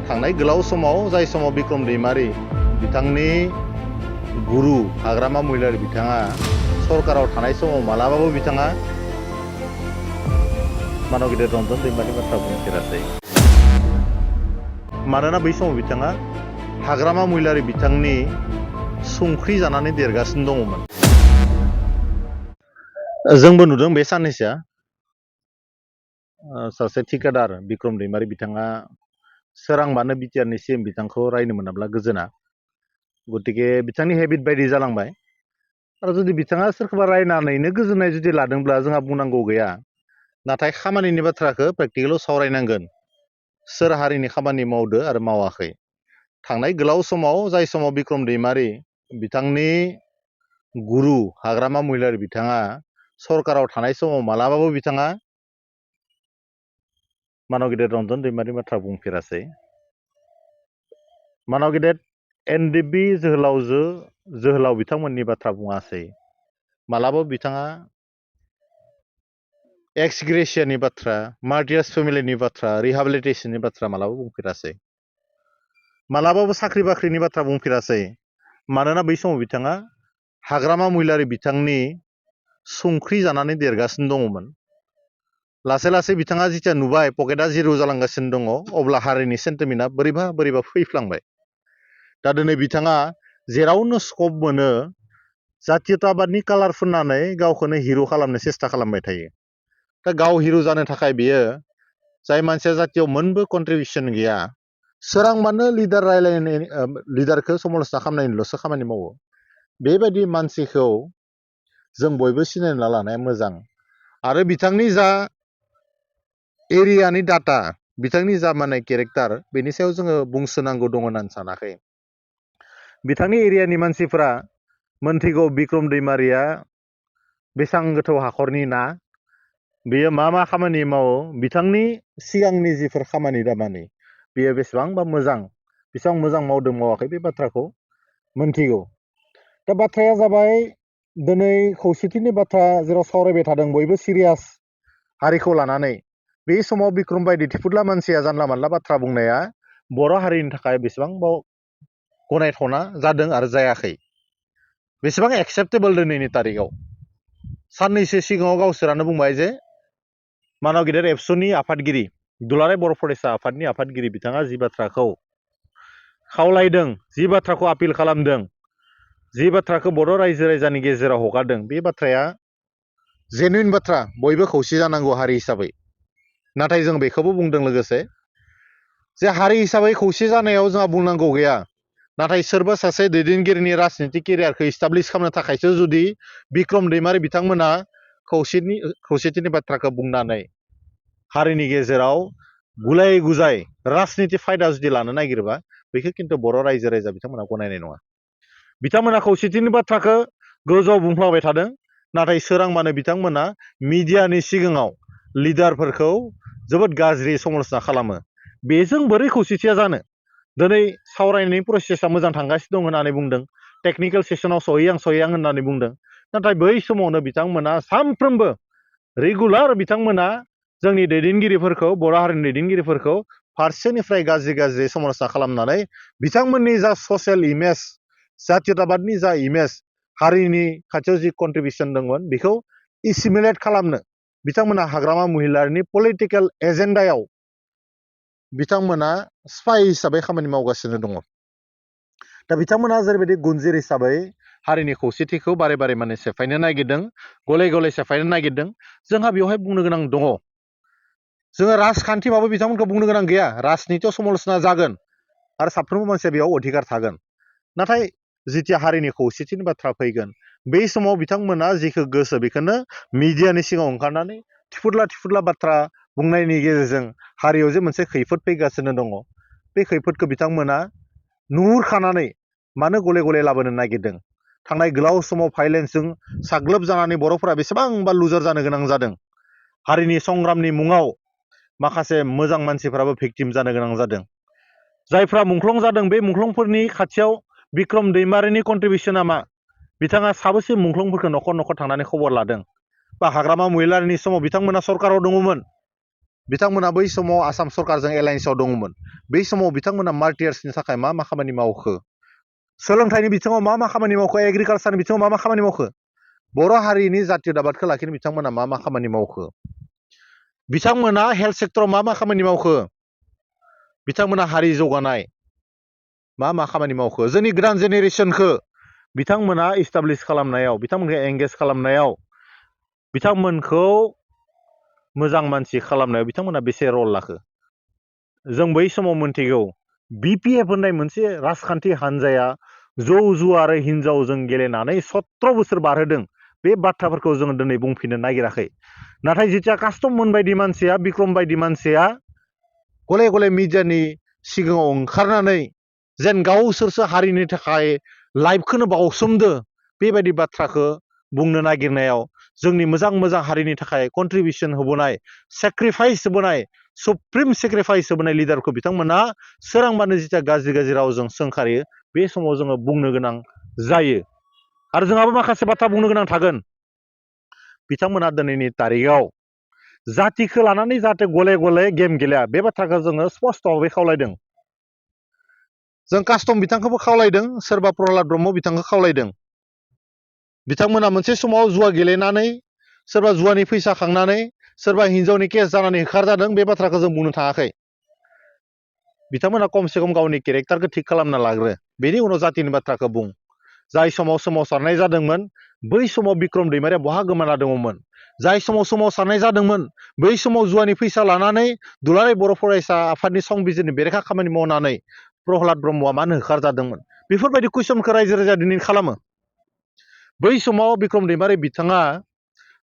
थांनाय गोलाव समाव जाय समाव बिक्रम दैमारी बिथांनि गुरु हाग्रामा महिलारी बिथाङा सरकाराव थानाय समाव मालाबाबो बिथाङा मानव गेदेर रन्जन दैमारिनि बाथ्रा बुंफेरासै। मानोना बै समाव बिथाङा हाग्रामा महिलारी बिथांनि संख्रि जानानै देरगासिनो दङमोन। जोंबो नुदों बे साननैसोआ सासे ठिकादार बिक्रम दैमारी बिथाङा सोरांबानो बिटिआरनि सिएम बिथांखौ रायनो मोनाब्ला गोजोना, गतिके बिथांनि हेबिट बायदि जालांबाय। आरो जुदि बिथाङा सोरखौबा रायनानैनो गोजोननाय जुदि लादोंब्ला जोंहा बुंनांगौ गैया, नाथाय खामानिनि बाथ्राखौ प्रेक्टिकेलाव सावरायनांगोन। सोर हारिनि खामानि मावदो आरो मावाखै। थांनाय गोलाव समाव जाय समाव बिक्रम दैमारी बिथांनि गुरु हाग्रामा महिलारी बिथाङा सरकाराव थानाय समाव मालाबाबो बिथाङा मानव गेदेर रन्जन दैमारिनि बाथ्रा बुंफेरासै। मानव गेदेर एनडिएफबि जोहोलाव बिथांमोननि बाथ्रा बुङासै। मालाबाबो बिथाङा एक्स ग्रेसियानि बाथ्रा, मार्टियार्स फेमिलिनि बाथ्रा, रिहाबिलिटेसननि बाथ्रा मालाबाबो बुंफेरासै। मालाबाबो साख्रि बाख्रिनि बाथ्रा बुंफेरासै। मानोना बै समाव बिथाङा हाग्रामा महिलारी बिथांनि संख्रि जानानै देरगासिनो दङमोन। लासै लासै बिथाङा जिथिया नुबाय पकेटआ जिर' जालांगासिनो दङ, अब्ला हारिनि सेन्टिमेन्टआ बोरैबा फैफ्लांबाय। दा दिनै बिथाङा जेरावनो स्कप मोनो जातीयताबादनि कालार फुननानै गावखौनो हिर' खालामनो सेस्था खालामबाय थायो। दा गाव हिर' जानो थाखाय बियो जाय मानसिया जातियाव मोनबो कन्ट्रिबिउसन गैया, सोरांबानो लिडारखौ समाल'सना खालामनायनिल'सो खामानि मावो, बेबायदि मानसिखौ जों बयबो सिनायना लानाया मोजां। आरो बिथांनि जा एरियानि डाटा, बिथांनि जा माने केरेक्टार, बेनि सायाव जोङो बुंसोनांगौ दङ होननानै सानाखै। बिथांनि एरियानि मानसिफोरा मोनथिगौ बिक्रम दैमारिया बेसेबां गोथौ हाखरनि ना, बेयो मा मा खामानि मावो, बिथांनि सिगांनि जिफोर खामानि दामानि बेयो बेसेबांबा मोजां, बेसेबां मोजां मावदों मावाखै बे बाथ्राखौ मोनथिगौ। दा बाथ्राया जाबाय दिनै खौसेथिनि बाथ्रा जेराव सावरायबाय थादों बयबो सिरियास हारिखौ लानानै, बे समाव बिक्रम बायदि थिफुदला मानसिया जानला मानला बाथ्रा बुंनाया बर' हारिनि थाखाय बेसेबांबा गनायथावना जादों आरो जायाखै, बेसेबां एक्सेप्टेबोल दिनैनि तारिखआव। साननैसो सिगाङाव गावसोरानो बुंबाय जे मानव गेदेर एबसुनि आफादगिरि, दुलाराय बर' फरायसा आफादनि आफादगिरि बिथाङा जि बाथ्राखौ खावलायदों, जि बाथ्राखौ आपिल खालामदों, जि बाथ्राखौ बर' रायजो राजानि गेजेराव हगारदों, बे बाथ्राया जेनुइन बाथ्रा, बयबो खौसे जानांगौ हारि हिसाबै। नाथाय जों बेखौबो बुंदों लोगोसे जे हारि हिसाबै खौसे जानायाव जोंहा बुंनांगौ गैया, नाथाय सोरबा सासे दैदेनगिरिनि राजनितिक केरियारखौ इस्टाब्लिश खालामनो थाखायसो जुदि बिक्रम दैमारी बिथांमोना खौसेथिनि बाथ्राखौ बुंनानै हारिनि गेजेराव गुलाय गुजाय राजनिति फायदा जुदि लानो नागिरोबा, बेखौ खिन्थु बर' रायजो राजा बिथांमोना गनायनाय नङा। बिथांमोना खौसेथिनि बाथ्राखौ गोजौआव बुंफ्लांबाय थादों, नाथाय सोरांबानो बिथांमोना मिडियानि सिगाङाव लिडारफोरखौ जोबोद गाज्रि समाल'सना खालामो। बेजों बोरै खौसेथिया जानो? दिनै सावरायनायनि प्रसेसा मोजां थांगासिनो दं होननानै बुंदों, टेकनिकेल सेसनाव सहैहां होननानै बुंदों, नाथाय बै समावनो बिथांमोना सानफ्रोमबो रेगुलार बिथांमोना जोंनि दैदेनगिरिफोरखौ, बर' हारिनि दैदेनगिरिफोरखौ फारसेनिफ्राय गाज्रि समाल'सना खालामनानै बिथांमोननि जा ससियेल इमेज, जातीयताबादनि जा इमेज, हारिनि खाथियाव जि कन्ट्रिबिउसन दंमोन, बेखौ एसिमिलेट खालामनो बिथांमोना हाग्रामा महिलारिनि पलिटिकेल एजेन्डायाव बिथांमोना स्पाइ हिसाबै खामानि मावगासिनो दङ। दा बिथांमोना जेरैबायदि गुनजिर हिसाबै हारिनि खौसेथिखौ बारे बारे माने सेफायनो नागिरदों, गले गले सेफायनो नागिरदों, जोंहा बेवहाय बुंनो गोनां दङ। जोङो राजखान्थिबाबो बिथांमोनखौ बुंनो गोनां गैया, राजनितियाव समाल'सना जागोन आरो साफ्रोमबो मानसिया बेयाव अधिकार थागोन। नाथाय जिथिया हारिनि खौसेथिनि बाथ्रा फैगोन, बै समाव बिथांमोना जिखौ गोसो बेखौनो मिडियानि सिगाङाव ओंखारनानै थिफुदला बाथ्रा बुंनायनि गेजेरजों हारियाव जे मोनसे खैफोद फैगासिनो दङ, बे खैफोदखौ बिथांमोना नुहुरखानानै मानो गले गले लाबोनो नागिरदों? थांनाय गोलाव समाव भाइलेन्सजों साग्लोबजानानै बर'फोरा बेसेबांबा लुजार जानो गोनां जादों। हारिनि संग्रामनि मुङाव माखासे मोजां मानसिफोराबो भिक्टिम जानो गोनां जादों। जायफ्रा मुंख्लं जादों, बे मुंख्लंफोरनि खाथियाव बिक्रम दैमारिनि कन्ट्रिबिउसना मा? बिथाङा साबेसे मुंख्लंफोरखौ न'खर न'खर थांनानै खबर लादों? बा हाग्रामा महिलारिनि समाव बिथांमोना सरकाराव दङमोन, बिथांमोना बै समाव आसाम सरकारजों एलायन्सआव दङमोन। बै समाव बिथांमोना मार्टियार्सनि थाखाय मा खामानि मावखो, सोलोंथाइनि बिथिङाव मा खामानि मावखो, एग्रिकालसारनि बिथिङाव मा खामानि मावखो, बर' हारिनि जातीयताबादखौ लाखिनो बिथांमोना मा खामानि मावखो, बिथांमोना हेल्थ सेक्टराव मा खामानि मावखो, बिथांमोना हारि जौगानाय मा खामानि मावखो, जोंनि गोदान जेनेरेसनखौ बिथांमोना इस्टाब्लिश खालामनायाव, बिथांमोनखौ एंगेज खालामनायाव, बिथांमोनखौ मोजां मानसि खालामनायाव बिथांमोना बेसे रल लाखो जों बै समाव मोनथिगौ। BPF होननाय मोनसे राजखान्थि हान्जाया जौ जुवा आरो हिनजावजों गेलेनानै 17 बोसोर बारहोदों। बे बाथ्राफोरखौ जोङो दिनै बुंफिननो नागिराखै। नाथाय जिथिया कास्टममोन बायदि मानसिया, बिक्रम बायदि मानसिया गले गले मिडियानि सिगाङाव ओंखारनानै जेन गावसोरसो हारिनि थाखाय लाइफखौनो बावसोमदो बेबायदि बाथ्राखौ बुंनो नागिरनायाव जोंनि मोजां हारिनि थाखाय कन्ट्रिबिउसन होबोनाय, सेक्रिफाइस होबोनाय, सुप्रिम सेक्रिफाइस होबोनाय लिडारखौ बिथांमोना सोरांबानो जिथिया गाज्रि रावजों सोंखारियो, बे समाव जोङो बुंनो गोनां जायो। आरो जोंहाबो माखासे बाथ्रा बुंनो गोनां थागोन। बिथांमोना दिनैनि तारिखआव जातिखौ लानानै जाहाथे गले गले गेम गेलेया, बे बाथ्राखौ जोङो स्पष्टयै खावलायदों। जों कास्टम बिथांखौबो खावलायदों, सोरबा प्रहलाद ब्रह्म बिथांखौ खावलायदों। बिथांमोना मोनसे समाव जुवा गेलेनानै, सोरबा जुवानि फैसा खांनानै, सोरबा हिन्जावनि केस जानानै होखारजादों, बे बाथ्राखौ जों बुंनो थाङाखै। बिथांमोना खमसे खम गावनि केरेक्टारखौ थिग खालामना लाग्रो, बेनि उनाव जातिनि बाथ्राखौ बुं। जाय समाव सोमावसारनाय जादोंमोन, बै समाव बिक्रम दैमारिया बहा गोमाना दङमोन? जाय समाव सोमावसारनाय जादोंमोन, बै समाव जुवानि फैसा लानानै दुलाराय बर' फरायसा आफादनि संबिजिरनि बेरेखा खामानि मावनानै प्रहलाद ब्रह्मआ मानो होखारजादोंमोन? बेफोरबायदि कुइसनखौ रायजो राजा दिनै खालामो। बै समाव बिक्रम दैमारि बिथाङा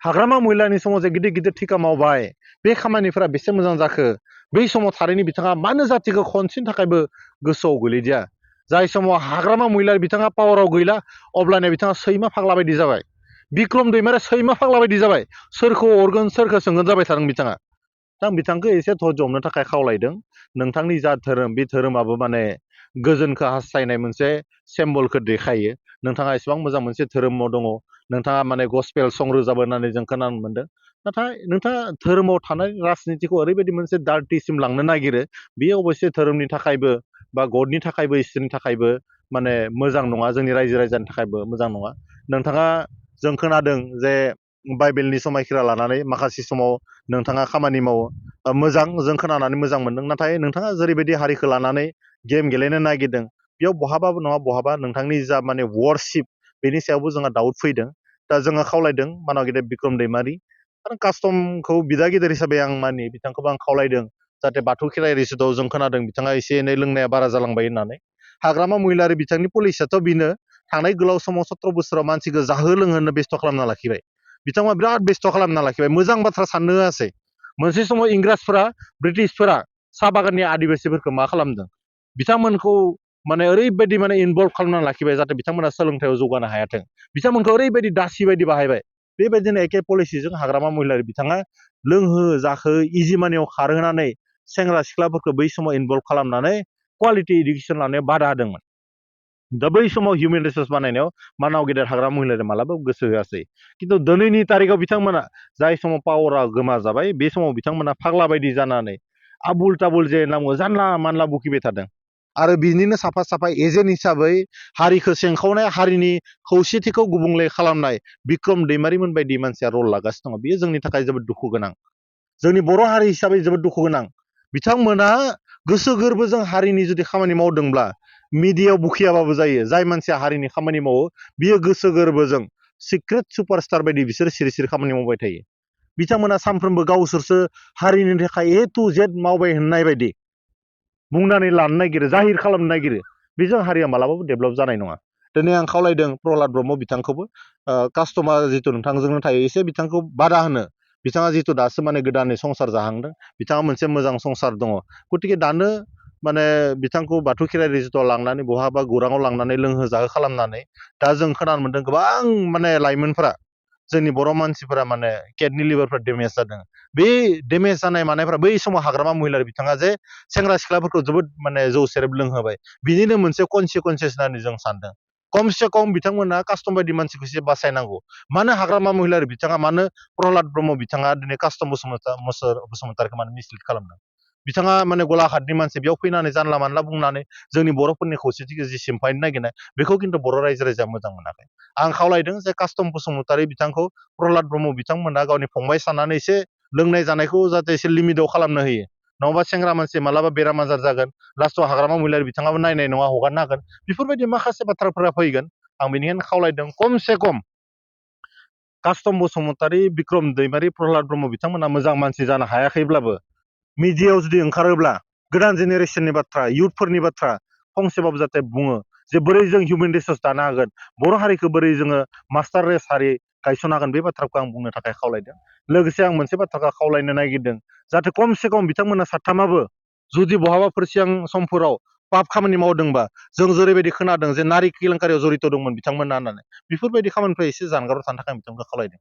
हाग्रामा महिलानि समाव जे गिदिर गिदिर थिखा मावबाय, बे खामानिफोरा बेसे मोजां जाखो? बै समाव थारैनो बिथाङा मानो जातिखौ खनसेनि थाखायबो गोसोआव गोलैदिया? जाय समाव हाग्रामा महिला बिथाङा पावाराव गैला, अब्लानिया बिथाङा सैमा फाग्ला बायदि जाबाय। बिक्रम दैमारिया सैमा फाग्ला बायदि जाबाय। सोरखौ अरगोन, सोरखौ सोंगोन जाबाय थादों बिथाङा। दा आं बिथांखौ एसे धैर्य हमनो थाखाय खावलायदों। नोंथांनि जा धोरोम, बे धोरोमाबो माने गोजोनखौ हास्थायनाय मोनसे सिम्बलखौ देखायो। नोंथाङा एसेबां मोजां मोनसे धोरोमाव दङ, नोंथाङा माने गस्पेल सं रोजाबो होननानै जों खोनानो मोनदों। नाथाय नोंथाङा धोरोमाव थानाय राजनितिखौ ओरैबायदि मोनसे डार्टिसिम लांनो नागिरो, बेयो अबयसे धोरोमनि थाखायबो बा गडनि थाखायबो, इसोरनि थाखायबो माने मोजां नङा, जोंनि रायजो राजानि थाखायबो मोजां नङा। नोंथाङा, जों खोनादों जे बाइबेलनि समायखिरा लानानै माखासे समाव नोंथाङा खामानि मावो। मोजां, जों खोनानानै मोजां मोनदों। नाथाय नोंथाङा जेरैबायदि हारिखौ लानानै गेम गेलेनो नागिरदों, बेयाव बहाबा नङा बहाबा नोंथांनि जा माने वर्शिप, बेनि सायावबो जोंहा डाउट फैदों। दा जोङो खावलायदों मानाव गेदेर बिक्रम दैमारि आरो कास्टमखौ बिदा गिदिर हिसाबै आं मानि बिथांखौबो आं खावलायदों, जाहाथे बाथौ खेराइ रिसर्टआव जों खोनादों बिथाङा एसे एनै लोंनाया बारा जालांबाय होननानै। हाग्रामा महिलारि बिथांनि पलिसियाथ' बेनो, थांनाय गोलाव समाव 17 बोसोराव मानसिखौ जाहो लोंहोनो बेस्थ' खालामना लाखिबाय। बिथाङा बिराद बेस्थ' खालामना लाखिबाय, मोजां बाथ्रा साननो होआसै। मोनसे समाव इंराजफोरा, ब्रिटिशफोरा साहा बागाननि आदिबासिफोरखौ मा खालामदों? बिथांमोनखौ माने ओरैबायदि माने इनभल्भ खालामना लाखिबाय, जाहाथे बिथांमोना सोलोंथाइयाव जौगानो हायाथों। बिथांमोनखौ ओरैबायदि दासि बायदि बाहायबाय। बेबायदिनो एखे पलिसिजों हाग्रामा महिलारि बिथाङा लोंहो जाहो इजि मानियाव खारहोनानै सेंग्रा सिख्लाफोरखौ बै समाव इनभल्भ खालामनानै क्वालिटि इडुकेसन लानायाव बादा होदोंमोन। दा बै समाव हिउमेन रिसर्स बानायनायाव मानाव गेदेर हाग्रामा महिलारि मालाबाबो गोसो होआसै। खिन्थु दिनैनि तारिखआव बिथांमोना जाय समाव पावारा गोमाजाबाय, बे समाव बिथांमोना फाग्ला बायदि जानानै आबुल ताबुल जे नांगौ जानला मानला बुखिबाय थादों। आरो बिनिनो साफा साफा एजेन्ट हिसाबै हारिखौ सेंखावनाय, हारिनि खौसेथिखौ गुबुंले खालामनाय बिक्रम दैमारिमोन बायदि मानसिया रल लागासिनो दङ। बेयो जोंनि थाखाय जोबोद दुखु गोनां, जोंनि बर' हारि हिसाबै जोबोद दुखु गोनां। बिथांमोना गोसो गोरबोजों हारिनि जुदि खामानि मावदोंब्ला मिडियायाव बुखियाबाबो जायो। जाय मानसिया हारिनि खामानि मावो, बियो गोसो गोरबोजों सिक्रेट सुपारस्टार बायदि बिसोरो सिरि सिरि खामानि मावबाय थायो। बिथांमोना सानफ्रोमबो गावसोरसो हारिनि थाखाय A to Z मावबाय होननाय बायदि बुंनानै लानो नागिरो, जाहिर खालामनो नागिरो। बेजों हारिया मालाबाबो डेभेलप जानाय नङा। दिनै आं खावलायदों प्रहलाद ब्रह्म बिथांखौबो, कास्टमा जिथु नोंथांजोंनो थायो, एसे बिथांखौ बादा होनो। बिथाङा जिथु दासो माने गोदानै संसार जाहांदों, बिथाङा मोनसे मोजां संसार दङ। गतिके दानो माने बिथांखौ बाथौ खेराइ रिजर्टआव लांनानै बहाबा गौराङाव लांनानै लोंहो जाहो खालामनानै, दा जों खोनानो मोनदों गोबां माने लाइमोनफोरा, जोंनि बर' मानसिफोरा माने किडनि लिभारफ्रा डेमेज जादों। बे डेमेज जानाय मानायफ्रा बै समाव हाग्रामा महिलारि बिथाङा जे सेंग्रा सिख्लाफोरखौ जोबोद माने जौ सेरेब लोंहोबाय, बिनिनो मोनसे कनसिकुवेन्सेस होननानै जों सानदों। खमसे खम बिथांमोना कास्टम बायदि मानसिखौ एसे बासायनांगौ। मानो हाग्रामा महिलारि बिथाङा मानो प्रहलाद ब्रह्म बिथाङा दिनै कास्टम बसुमतारिखौ मानो मिसलिड खालामदों? बिथाङा माने गलाघाटनि मानसि बेयाव फैनानै जानला मानला बुंनानै जोंनि बर'फोरनि खौसेथिखौ जि सिमफायनो नागिरनाय बेखौ खिन्थु बर' रायजो राजाया मोजां मोनाखै। आं खावलायदों जे कास्टम बसुमतारि बिथांखौ प्रहलाद ब्रह्म बिथांमोना गावनि फंबाय साननानै एसे लोंनाय जानायखौ जाहाथे एसे लिमिटआव खालामनो होयो। नङाबा सेंग्रा मानसि मालाबा बेराम आजार जागोन, लास्टआव हाग्रामा महिलारि बिथाङाबो नायनाय नङा, हगारनो हागोन। बेफोरबायदि माखासे बाथ्राफोरा फैगोन। आं बेनिखायनो खावलायदों खमसे खम कास्टम बसुमतारि, बिक्रम दैमारि, प्रहलाद ब्रह्म बिथांमोना मोजां मानसि जानो हायाखैब्लाबो मिडियायाव जुदि ओंखारोब्ला गोदान जेनेरेसननि बाथ्रा, इयुथफोरनि बाथ्रा फंसेबाबो जाहाथे बुङो जे बोरै जों हिउमेन रिसर्स दानो हागोन, बर' हारिखौ बोरै जोङो मास्टार रेस हारि गायसननो हागोन, बे बाथ्राखौ आं बुंनो थाखाय खावलायदों। लोगोसे आं मोनसे बाथ्राखौ खावलायनो नागिरदों जाहाथे खमसे खम बिथांमोना साथामाबो जुदि बहाबाफोर सिगां समफोराव पाप खामानि मावदोंबा, जों जेरैबायदि खोनादों जे नारि केलेंकारियाव जड़ित दंमोन बिथांमोना होननानै, बेफोरबायदि खामानिफ्राय एसे जानगाराव थानो थाखाय बिथांखौ खावलायदों।